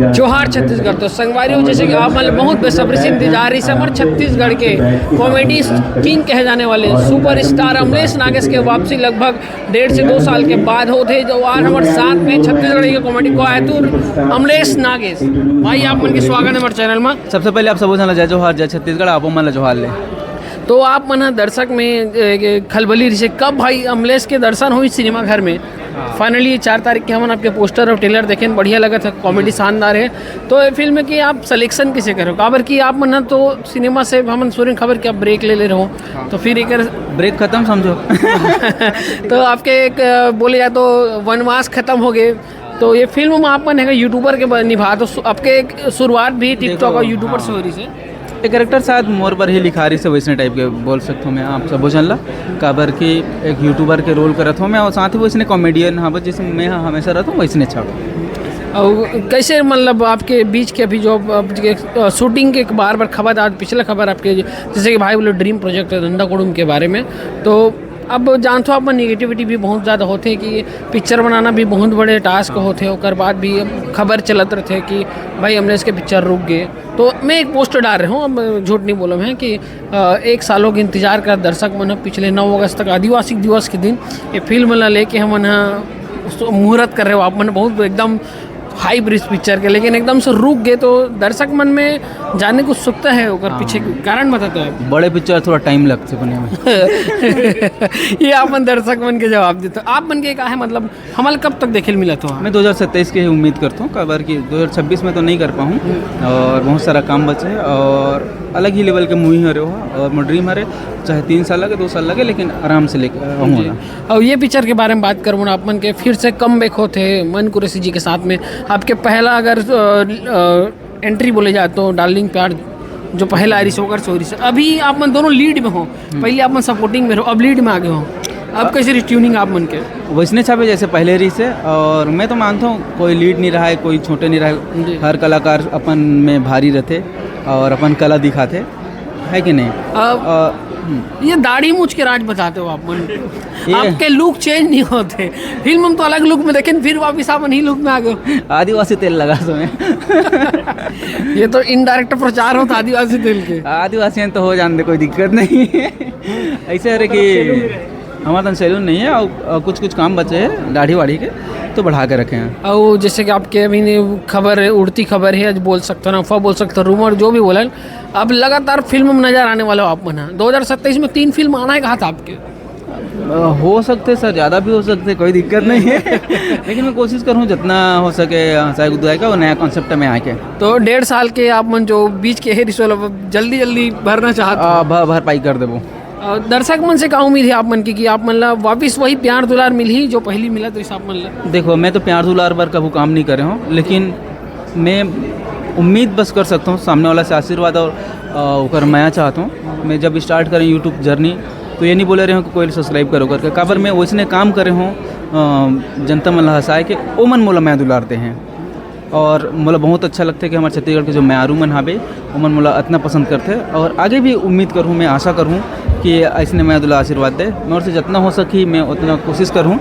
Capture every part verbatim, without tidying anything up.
जोहार छत्तीसगढ़। तो संगवारी हो, जैसे कि आप मन बहुत बेसब्री से इंतजार रहिस हमर छत्तीसगढ़ के कॉमेडी किंग कहे जाने वाले सुपरस्टार अमलेश नागेश के वापसी लगभग डेढ़ से दो साल के बाद होत हे। जो आज हमर साथ में छत्तीसगढ़ के कॉमेडी को आए तो अमलेश नागेश भाई, आप मन के स्वागत है हमारे चैनल में। सबसे पहले आप सबो झन ला जय जोहार, जय छत्तीसगढ़, आपो मन ला जोहार ले। तो आप मन ह दर्शक में, ए, खलबली रिहिसे, कब भाई अमलेश के दर्शन होई सिनेमा घर में? फाइनली चार तारीख के हमन आपके पोस्टर और ट्रेलर देखेन, बढ़िया लगत है, कॉमेडी शानदार है। तो ये फिल्म के आप सिलेक्शन कैसे करो? काबर कि आप मन ह तो सिनेमा से हमन सुने खबर कि आप ब्रेक ले ले रहो, तो फिर एक ब्रेक खत्म समझो। तो आपके एक, अ, बोले जाए तो वनवास खत्म हो गए। तो ये फिल्म में आप मन है यूट्यूबर के ब-, निभा, तो सु-, आपके एक शुरुआत भी TikTok और यूट्यूबर से हो रही है। एक कैरेक्टर शायद मोर बर ही लिखा रही से वैसने टाइप के बोल सकता हूँ मैं आप सब भोजन ला, काबर कि एक यूट्यूबर के रोल करत हूँ मैं और साथ ही वैसने कॉमेडियन, हाँ, बस जैसे मैं हमेशा रहता हूँ वैसने अच्छा। और कैसे, मतलब, आपके बीच के अभी जो आपके, अ, शूटिंग के एक बार बार खबर, आज पिछला खबर आपके, जैसे कि भाई बोले ड्रीम प्रोजेक्ट है धंधा कुड़ुम के बारे में, तो अब जानथो आप, नेगेटिविटी भी बहुत ज़्यादा होते कि पिक्चर बनाना भी बहुत बड़े टास्क होते, ओकर बाद भी अब खबर चलत रहते कि भाई अमलेश के पिक्चर रुक गए। तो मैं एक पोस्ट डाल रहा हूँ, अब झूठ नहीं बोला मैं कि, अ, एक सालों के इंतजार का दर्शक मन ह पिछले नौ अगस्त तक आदिवासी दिवस के दिन ये फिल्म ला लेके हमन ह मुहूर्त कर रहे हो, आप मन बहुत एकदम हाइप रिस पिक्चर के, लेकिन एकदम से रुक गए, तो दर्शक मन में जाने को उत्सुकता है, ओकर पीछे कारण बताते हो आप? बड़े पिक्चर थोड़ा टाइम लगते बने में। ये आप मन दर्शक मन के जवाब देते हो। आप मन के का है, मतलब, हमल कब तक देखे मिला था? मैं दो हज़ार सत्ताईस के ही उम्मीद करता हूँ, काबर कि दो हज़ार छब्बीस में तो नहीं कर पाऊँ और बहुत सारा काम बचे है और अलग ही लेवल के मूवी हरे हो और मोर ड्रीम हरे, चाहे तीन साल लगे, दो साल लगे, लेकिन आराम से लेके आऊँगा। और ये पिक्चर के बारे में बात करूँ ना, आप मन के फिर से कम बैक होते हैं मन कुरैशी जी के साथ में। आपके पहला अगर, अ, अ, एंट्री बोले जाए तो डार्लिंग प्यार जो पहला आई रही से, ओकर से हो रही से, अभी आप मन दोनों लीड में हो। पहले आप मन सपोर्टिंग में रहो, अब लीड में आ गए हो, अब कैसे रिट्यूनिंग आप मन के? वैसने छापे जैसे पहले रही से, और मैं तो मानता हूँ कोई लीड नहीं रहा है, कोई छोटे नहीं रहा है, हर कलाकार अपन में भारी रहते और अपन कला दिखाते, है कि नहीं? अब अ, हम्म। ये दाढ़ी मूछ के राज बताते हो आप मन। ये आपके लुक चेंज नहीं होते, फिल्म में तो अलग लुक में देखे, फिर वापस आप इन्हीं लुक में आ गए हो। आदिवासी तेल लगा समय। ये तो इनडायरेक्ट प्रचार होता आदिवासी तेल के। आदिवासी हैं तो हो जान दे, कोई दिक्कत नहीं है। ऐसे है कि हमारा तो सैलून नहीं है और, और कुछ कुछ काम बचे हैं दाढ़ी वाढ़ी के, तो बढ़ा के रखे हैं। और जैसे कि आपके अभी ने खबर है, उड़ती खबर है, आज बोल सकते हो ना, अफवाह बोल सकते हो, रूमर जो भी बोला, अब लगातार फिल्म में नजर आने वाला हो आप मन ह। दो हज़ार सत्ताईस में तीन फिल्म आना है कहा था आपके? अ, हो सकते सर, ज़्यादा भी हो सकते, कोई दिक्कत नहीं है। लेकिन मैं कोशिश करूँ जितना हो सके हंसाई गुदवाई का वो नया कॉन्सेप्ट में आके। तो डेढ़ साल के आप मन जो बीच के है रिसोल, अब जल्दी जल्दी भरना चाहते हो? आ, भर भरपाई कर देबो। और दर्शक मन से का उम्मीद है आप मन की कि आप मन ला वापिस वही प्यार दुलार मिलही जो पहली मिला तो इस आप मन ला? देखो, मैं तो प्यार दुलार बर कभू काम नहीं करे हूँ, लेकिन मैं उम्मीद बस कर सकता हूँ सामने वाला से आशीर्वाद और, अ, ओकर मया चाहता हूँ। मैं जब स्टार्ट करें यूट्यूब जर्नी, तो ये नहीं बोले रहे हूँ कि कोई सब्सक्राइब करो करके, काबर मैं वैसने काम करे हूँ, अ, जनता मन ला हंसाए के, ओ मन मोला मया दुलारते हैं। और मोला बहुत अच्छा लगता है कि हमारे छत्तीसगढ़ के जो म्यारू मन हावे, ओमन मोला अतना पसंद करथे और आगे भी उम्मीद करहूँ, मैं आशा करहूँ कि अइसने मया दुलार आशीर्वाद दे। मोर से जतना हो सकही, मैं उतना कोशिश करहूँ।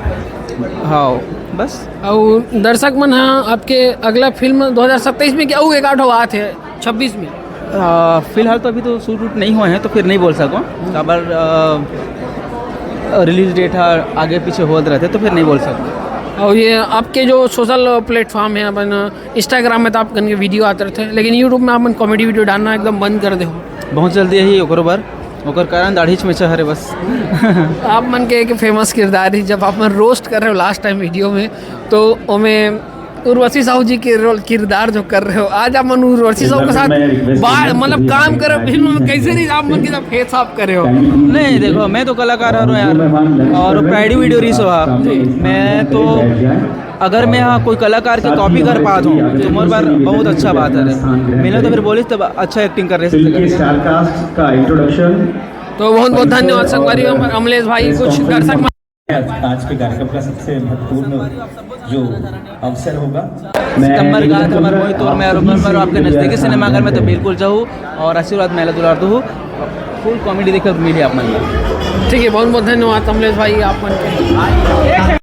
हाँ, बस। अउ दर्शक मन ह आपके अगला फिल्म दो हज़ार सत्ताईस में क्या, अउ एक आठ आत हे छब्बीस में? आ, फिलहाल तो अभी तो शूट वूट नहीं हुए हैं, तो फिर नहीं बोल सको। काबर, आ, रिलीज डेट है, आगे पीछे होत रहते, तो फिर नहीं बोल सको। और ये आपके जो सोशल प्लेटफॉर्म है, अपन Instagram में तो आप कन के वीडियो आते रहते हैं, लेकिन YouTube में आप मन कॉमेडी वीडियो डालना एकदम बंद कर दे हो। बहुत जल्दी यही ओकरो बर, ओकर कारण दाढ़ी छमेछा हरे बस। आप मन के एक फेमस किरदार ही, जब आप मन रोस्ट कर रहे हो लास्ट टाइम वीडियो में, तो ओमे उर्वशी साहू जी के रोल, किरदार जो कर रहे हो, आज आप मन उर्वशी साहू के साथ बा-, मतलब काम करे हो फिल्म में, कैसे नहीं आप मन के साथ फेस आप करे हो? नहीं, देखो, मैं तो कलाकार हूँ यार, और प्राइडी वीडियो रिलीज हुआ, मैं तो अगर मैं यहाँ कोई कलाकार के कॉपी कर पात हूँ, तो मोर बर बहुत अच्छा बात है। मैंने तो फिर बोलिस तब अच्छा एक्टिंग कर रहे फिल्म के थे। स्टारकास्ट का इंट्रोडक्शन। तो बहुत बहुत धन्यवाद संगवारी, अमलेश भाई, कुछ दर्शक आज के कार्यक्रम का सबसे महत्वपूर्ण जो अवसर होगा। सितंबर का आखिरी में मोहित और मैं आरोपण पर आपके नजदीकी सिनेमाघर में तो बिल्कुल जाऊँ और आशीर्वाद मेला दुलार दो। फुल कॉमेडी देखकर मिली आप मन। ठीक है, बहुत बहुत धन्यवाद अमलेश भाई, आप मन के।